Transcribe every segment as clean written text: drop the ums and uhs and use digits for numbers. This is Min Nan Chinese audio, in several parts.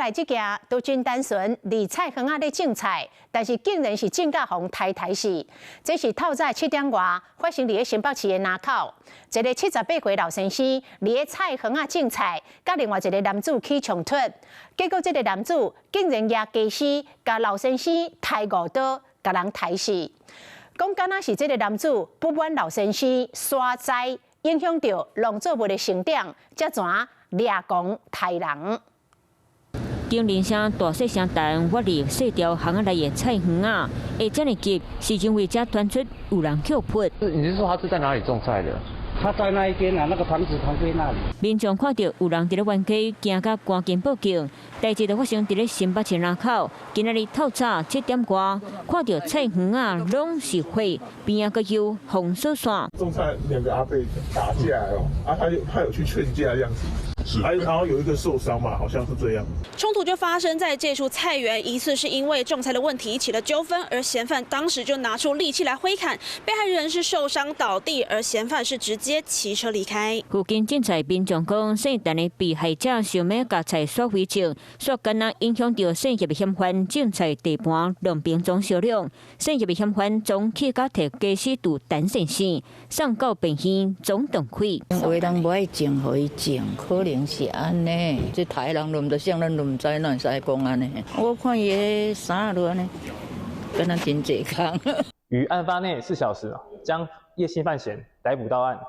來這件都真單純，佇菜園仔咧種菜，但是竟然是種甲予人刣刣死。這是透早7點外發生佇咧新北市的林口，一个78歲老先生佇咧菜園仔種菜，佮另外一个男子起衝突，結果這个男子竟然舉家私，共老先生刣五刀，共人刣死。講敢若是這个男子不滿老先生沙災影響著農作物的成長，才怎掠狂刣人。警鈴聲大細聲彈，挖入細條巷仔內的菜園仔，會遮爾急，是因為遮傳出有人抾潑。你是說他是在哪裡種菜的？他在那一邊啊，那個房子旁邊那裡。民眾看著有人佇咧冤家，驚甲趕緊報警。代誌就發生佇咧新北市林口，今仔日透早7點外，看著菜園仔攏是火，邊仔閣有封鎖線。種菜兩個阿伯打架哦，啊，他有去勸架這樣子。是，然後有一個受傷嘛，好像是這樣。衝突就發生在這處菜園，疑似是因為種菜的問題起了糾紛，而嫌犯當時就拿出利器來揮砍，被害人是受傷倒地，而嫌犯是直接騎車離開。附近種菜民眾講，姓陳的被害者想欲共菜索回種，煞敢若影響著姓葉的嫌犯種菜地盤，兩邊總相量，姓葉的嫌犯總去共提家私佇陳先生送到病院總斷氣。有的人無愛種，予伊種，可能是按呢。這刣人都毋知，啥咱都毋知，哪會使講按呢？我看伊彼衫都按呢，敢若真濟工。於案發內4小時，將葉姓犯嫌逮捕到案。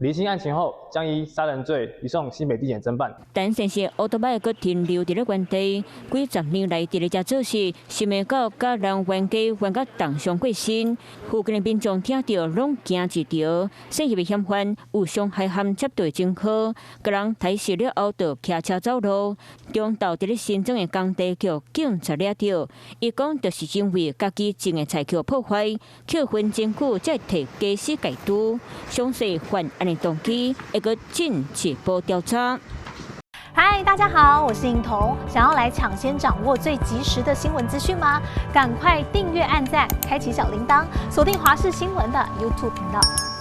釐清案情後，將依殺人罪移送新北地檢偵辦。陳先生烏托邦閣停留佇咧原地，幾十年來佇咧遮做事，想袂到共人冤家冤甲重傷過身。附近的民眾聽著攏驚一趒，姓葉的嫌犯有傷害含窃盜前科，共人刣死了後就騎車走路，中晝佇咧新莊的工地予警察掠著。伊講就是因為家己種的菜予破壞，扣分真久才提家私共挃，詳細犯案的動機會閣進一步調查。嗨，大家好，我是穎彤。想要來搶先掌握最及時的新聞資訊嗎？趕快訂閱、按讚、開啟小鈴鐺，鎖定華視新聞的 YouTube 頻道。